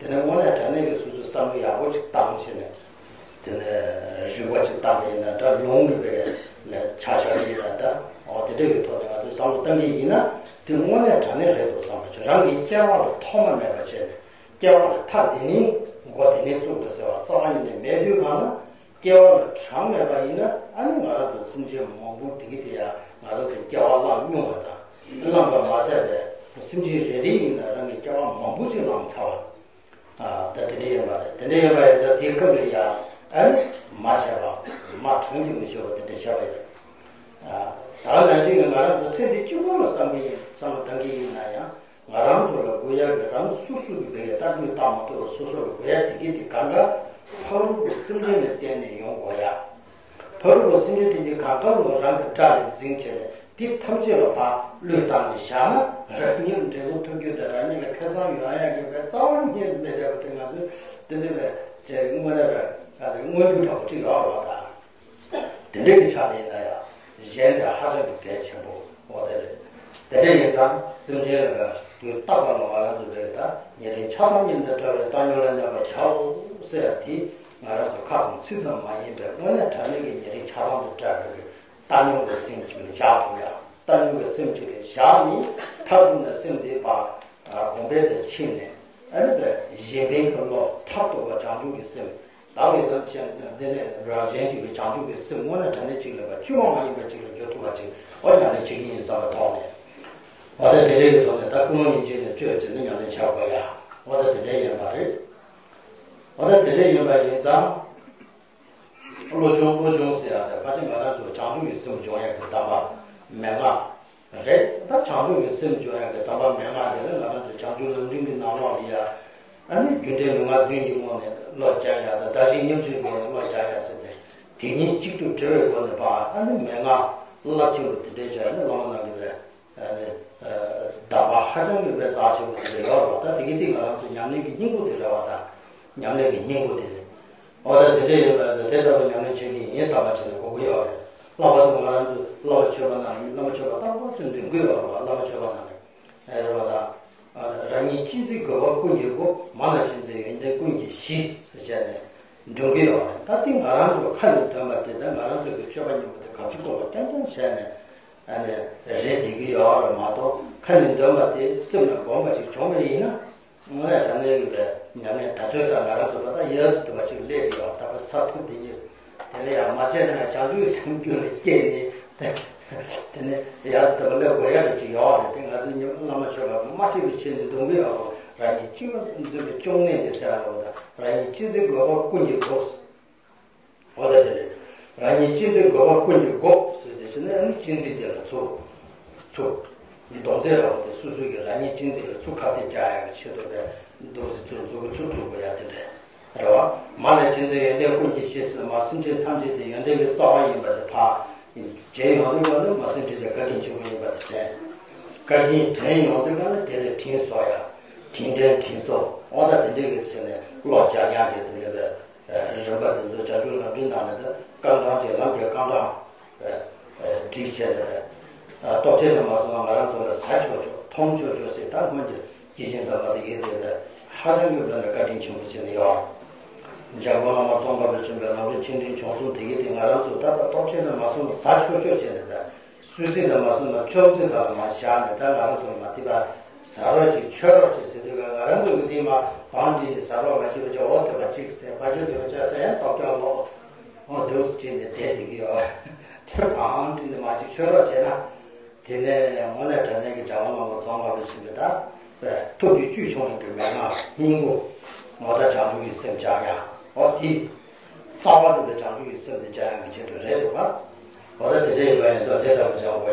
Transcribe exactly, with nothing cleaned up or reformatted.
དེ་ནས་དངོས་གནས་དྲང་གནས་ཀྱི་སོ་སོའི་བསམ་བློ་ཡག་པོ་ཞིག་བཏང་བྱས་ནས། དེ་ནས་རིག་པ་ཅིག་བཏང་པ་ཡིན་ན་འདྲ། ལུང་གི་བའི་ལ་ཆ་བཞག་གི་ཡིན་ན་འདྲ། འོ་དེ་འདྲ་གི་ཐོག་ནས་ང་ཚོས་བསམ་བློ་བཏང་གི་ཡིན་ན། དེ་དངོས་གནས་དྲང་གནས་རེད་འདུག་བསམ་པ་ཅིག་རང་གི་སྐྱེ་བ་ལ་ཐོག་མ་མེད་པ་བྱས་ནས། སྐྱེ་བ་ལ་མཐའ་དེ་ནས་འགོ་དེ་ནས་བཙུགས་པ་ཟེར་བ་རྩ་བ་ཉིད་ནས་མེད་དུས་གང་ན། སྐྱེ་བ་ལ་གྲངས་མེད་པ་ཡིན་ན། ཨ་ནི་ང་རང་ཚོ་སེམས་ཅན་མང་པོ་དེ་གི་དེ་ཡང་ང་རང་ཚོ་སྐྱེ་བ་བླངས་མྱོང་བ་དང་། བླངས་པ་མ་ཚད་པའི་སེམས་ཅན་རེ་རེ་ཡིན་ན་རང་གི་སྐྱེ་བ་མང་པོ་ཅིག་བླངས་ཚར་བ། ཨ་ད་དེ་འདྲ་ཡིན་པ་རེད། དེ་འདྲ་ཡིན་པ་ཡིན་ཙང་དེའི་སྐབས་ལ་ཡང་ཨ་ནི་མ་བྱས་པ། མ་གྲངས་ཀྱིས་མི་ཆོད་པ་དེ་འདྲ་བྱས་པ་ཡིན། ཨ་ད་ནང་བཞིན་གྱི་ང་རང་ཚོ་ཚེ་འདི་གཅིག་པོ་ལ་བསམ་གྱི་ཡིན། བསམ་བློ་བཏང་གི་ཡིན་ན་ཡང་། ང་རང་ཚོ་ལ་དགོས་ཡག་གི་རང་སོ་སོ་གི་བེ་གའི་ལྟ་སྐུལ་བཏང་མ་ཐུབ་པ། སོ་སོ་ལ་དགོས་ཡག་དེ་གི་དེ་གང་ག་ཕ་རོལ་པོ་སེམས་ཅན་ལ་བརྟེན་ནས་ཡོང་དགོས་ཡག་ཕ་རོལ་པོ་སེམས་ཅན་དེ་གི་གང་ག་ལ་རང་གི་དགྲ་རེ་འཛིན་བྱས་ནས་དེ་ཐམས་ཅད་ལ་ཕར་བློས་བཏང་ནས་བཞག་ན། རང་ཉིད་ལ་འབྲས་བུ་ཐོབ་རྒྱུ་དང་རང་ཉིད་ལ་ཁེ་བཟང་ཡོང་ཡག་གི་བེ་རྩ་བ་ཉིད་མེད་བསྡད་པ་དེ་ང་ཚོས་དེ་འདྲ་བའི་དངོས་གནས་པའི་སྔོན་འགྲོ་འདྲ་པོ་ཅིག་ཡོད་རེད་བ་ད། དེ་འདྲའི་གི་ཆ་ནས་ཡིན་ན་ཡང་གཞན་དེ་ཧ་ཅང་གི་གལ་ཆེན་པོ་འོ་དེ་རེད། དེ་འདྲ་ཡིན་ཙང་སེམས་ཅན་ལ་དུས་རྟག་པར་ལ་ང་རང་ཚོ་བོད་ད་ཉེ་རིང་ཆགས་སྡང་གཉིས་འདི་བྲལ་བའི་བཏང་སྙོམས་ལ་སྙོམས་པར་བྱའོ་ཟེར་ཡ་དེ་ང་རང་ཚོ་ཁ་ཙམ་ཚིག་ཙམ་མ་ཡིན་པའི་དངོས་གནས་དྲང་གནས་ཀྱི་ཉེ་རིང་ཆགས་སྡང་དང་བྲལ་བའི་བཏང་སྙོམས་ཀྱི་སེམས་ཅིག་ལ་བཞག་ཐུབ་ཡ། བཏང་སྙོམས་ཀྱི་སེམས་ཅིག་ལ་བཞག་ནས་མཐར་ཐུག་ནས་སེམས་དེ་ཕར་གོང་འཕེལ་དུ་ཕྱིན་ནས། ཨ་ནི་བས་གཞན་ཕན་གྱི་བློ་མཐར་ཐུག་པ་བྱང་ཆུབ་ཀྱི་སེམས། བདག་གིས་བསམ་བྱས་འདི་ནས་རང་གཞན་གཅིག་པའི་བྱང་ཆུབ་ཀྱི་སེམས་དངོས་གནས་དྲང་གནས་གཅིག་ལ་བཅོས་མ་མ་ཡིན་པ་གཅིག་ལ་འགྱུར་ཐུབ་པ་ཅིག་འོ་ཉམས་ལེན་བྱེད་ཀྱི་ཡིན་བསམ་པའི་ཐོག་ནས། འོ་ད་དེ་འདྲའི་གི་ཐོག་ནས་ད་ཀུན་སློང་ཡིན་གཅིག་ནས་བཅོས་བྱས་ནས་ཉམས་ལེན་བྱ་དགོས་ཡ། འོ་ད་དེ་འདྲའི་ཡིན་པ་རེད། འོ་ད་དེ་འདྲའི་ཡིན་པ་ཡིན་ཙང་། བློ་སྦྱོང་བློ་སྦྱོང་ཟེར་ཡ་དེ་ཕལ་ཆེར་ང་རང་ཚོ་བྱང་ཆུབ་ཀྱི་སེམས་སྦྱོང་ཡ་གི་གདམས་པ་མན་ངག་རེད། ད་བྱང་ཆུབ་ཀྱི་སེམས་སྦྱོང་ཡག་གི་གདམས་པ་མན་ངག་དེ་ལ་ང་རང་ཚོ་བྱང་ཆུབ་ལམ་རིམ་གྱི་ནང་ལོགས་ལ་ཡ། ཨ་ནི་རྒྱུ་འབྲས་མན་ངག་བདུན་གྱི་ངོས་ནས་བློ་སྦྱང་ཡག་དང་། བདག་གཞན་མཉམ་བརྗེའི་སྒོ་ནས་བློ་སྦྱང་ཡག་ཟེར་ཏེ། དེ་གཉིས་གཅིག་ཏུ་འབྲེལ་བའི་སྒོ་ནས་ཕར་ཨ་ནི་མན་ངག་རླབས་ཆེན་པོ་དེ་འདྲའི་སྦྱར་ནས་བླ་མ་རྣམས་ཀྱིས་ཨ་ནི་གདམས་པ་ཧ་ཅང་གི་རྩ་ཆེན་པོ་དེ་འདྲ་ཡོད་རེད་བ། ད་དེ་གི་སྟེང་ང་རང་ཚོ་ཉམས་ལེན་གྱི་སྙིང་པོ་དེ་རེད་བ། ད་ཉམས་ལེན་གྱི་སྙིང་པོ་དེ། འོ་ད་དེ་འདྲ་ཡིན་པ་ཚོ་དེ་ལྟ་བུ་ཉམས་ལེན་བྱེད་ཀྱི་ཡིན་བསམ་པ་བྱས་ནས་དགོས་ཀྱི་ཡོད་རེད། བསླབ་པ་དེ་ང་རང་ཚོ་བསླབ་པ་ཆོས་པ་ནང་ནས། བསླབ་པ་ཆོས་པ་རྟག་པར་ཅིག་འདོན་གྱི་ཡོད་རེད་བ། བསླབ་པ་ཆོས་པ་ནང་ནས་ཨེ་རེད་བ། ད་རང་ཉིད་གཅེས་འཛིན་དགོས་པ་ཀུན་གྱི་སྒོ། མ་ལ་གཅེས་འཛིན་ཡོན་ཏན་ཀུན་གྱི་གཞི་ཟེར་བྱས་ནས་འདོན་གྱི་ཡོད་རེད། ད་དེ་ང་རང་ཚོ་ཁ་ནས་འདོན་པ་དེ་དང་ང་རང་ཚོ་གི་སྤྱོད་པ་ཉམས་པོ་དེ་གང་ཅི་དགོས་པ་རྐྱང་རྐྱང་བྱས་ནས་ཨ་ནི་རེད་བསྡད་ཀྱི་ཡོད་རེད་མ་གཏོགས། ཁ་ནས་འདོན་པ་དེ་སེམས་ལ་སྒོམ་པ་ཅིག་བྱུང་བ་ཡིན་ན། དངོས་གནས་དྲང་གནས་ཡིན་པའི་ཉམས་ལེན་ད་ཚོད་ཙམ་ང་རང་ཚོ་ད་ལྟ་ཡར་ཙམ་དུ་བ་ཅིག་སླེབས་ཡོད། ད་བར་ས་ཐུབ་དེ་གཉིས་དེ་ལ་ཡང་མ་བྱས་ན་བྱང་ཆུབ་སེམས་རྒྱུད་ལ་སྐྱེས་ནས་དེ་ནས་ཡར་ཙམ་དུ་བ་སླེབས་དགོས་ཡ་རེ་ཅིག་ཡོད་རེད། དེ་ང་ཚོ་ཉི་མ་བླ་མ་མཆོད་པ་མ་ཤེས་པའི་ཆེད་ནས་འདོན་གྱི་ཡོད་རེད། རང་ཉིད་གཅེས་པར་འཛིན་པའི་གཅོང་ནད་དེ་ཟེར་ཡ་རེད་བ། ད་རང་ཉིད་གཅེས་འཛིན་དགོས་པ་ཀུན་གྱི་སྒོ། འོ་ད་དེ་རེད། རང་ཉིད་གཅེས་འཛིན་དགོས་པ་ཀུན་གྱི་སྒོ་ཟེར་ཏེ་བྱས་ནས། ཨ་ནི་གཅེས་འཛིན་དེ་ལ་ཚུར་ཚུར་མདོ་མཛེས་ར་བ་དེ་སོ་སོ་གི་རང་ཉིད་གཅེས་འཛིན་ལ་ཚུར་ཁ་གཏད་བཅག་ཡག་གི་ཆེད་དུ་བས་འདུག་སེ་ཚུར་འཛུགས་ཚུར་འཛུགས་དགོས་ཡ་དེ་འདྲ་རེད་བ། མ་ལ་གཅེས་འཛིན་ཡོན་ཏན་ཀུན་གྱི་གཞི་ཟེར་མ། སེམས་ཅན་ཐམས་ཅད་དེ་ཡོན་ཏན་གྱི་རྩ་བ་ཡིན་པ་དེ་ཕར་མཇལ་ཡོང་དུས་ལ་ནི་མ་སེམས་ཅན་དེ་བཀའ་དྲིན་ཆེན་པོ་ཡིན་པ་དེ་དྲན། བཀའ་དྲིན་དྲན་ཡོང་དུས་ལ་ནི་དེ་ལ་དྲིན་གཟོ་ཡ། དྲིན་དྲན་དྲིན་གཟོ། འོ་ད་དེ་འདྲའི་གི་བྱས་ནས་བློ་སྦྱང་ཡག་གི་དེ་འདྲ་བས། རིམ་པ་དེ་ཚོ་བྱང་ཆུབ་ལམ་རིམ་ནང་ནས་ད་རྐང་གྲངས་ཀྱི་ལམ་གྱི་རྐང་གྲངས་སྒྲིག་བྱས་ནས་རེད། སྟོབས་ཆེན་ལ་མ་སོང་ན་ང་རང་ཚོ་ལ་ཟ་ཆོག་ཆོག་མཐོང་ཆོག་ཆོག་ཟེར། ད་སྔོན་གྱི་སྐྱེས་ཆེན་དམ་པ་དེ་གས་དེ་བས་ཧ་ཅང་གི་བོད་ལ་བཀའ་དྲིན་ཆེན་པོ་བྱས་ནས་ཡོད། འཇམ་མགོན་བླ་མ་ཙོང་ཁ་པས་བྱོན་པའི་ལམ་རིམ་ཆེ་འབྲིང་ཆུང་གསུམ་དེ་གས་དེ་ང་རང་ཚོ་ད་ལྟ་སྟོབས་ཆེན་ལ་མ་སོང་ན་ཟ་ཆོག་ཆོག་བྱས་ནས་བས། གསོལ་ཚིགས་ལ་མ་སོང་ན་ཅོག་ཙེ་ཁ་ལ་མར་བཞག་ནས། ད་ང་རང་ཚོ་ལ་མར་དེ་བ་ཟ་རོགས་ཅིག་མཆོད་རོགས་ཅིག་ཟེར་དུས་ཀ་ང་རང་ཚོ་གི་དེ་མར་བང་བསྒྲིགས་ནས་ཟ་རོགས་མ་བྱེད་པ་ཅིག་འོ་དེ་བ་ཅིག་ཟེར། ཕ་ཆོས་དེ་བ་ཅག་ཟེར་ཡང་སྟོབས་ཀྱང་ལོག་འོ་དེ་བ་ཅིག་ནས་བསྡད་བསྡད་ཀྱི་ཡོད། དེ་བང་བསྒྲིགས་ནས་མར་ཅིག་མཆོད་རོགས་བྱས་ན། དེ་ནས་དངོས་གནས་དྲང་གནས་ཀྱི་འཇམ་མགོན་བླ་མ་ཙོང་ཁ་པས་བྱོན་པའི་ད་ཐུགས་ཀྱི་བཅུད་ཆུང་བའི་གི་མན་ངག་སྙིང་པོ། འོ་ད་བྱང་ཆུབ་ཀྱི་སེམས་སྦྱང་ཡ། འོ་དེ་རྩ་བ་དེ་བས་བྱང་ཆུབ་ཀྱི་སེམས་དེ་སྦྱང་ཡ་གི་ཆེད་དུ་རེད་འདུག་ག་འོ་ད་དེ་འདྲ་ཡིན་པ་ཡིན་ཙང་དེ་ལྟ་བུ་སྦྱང་དགོས།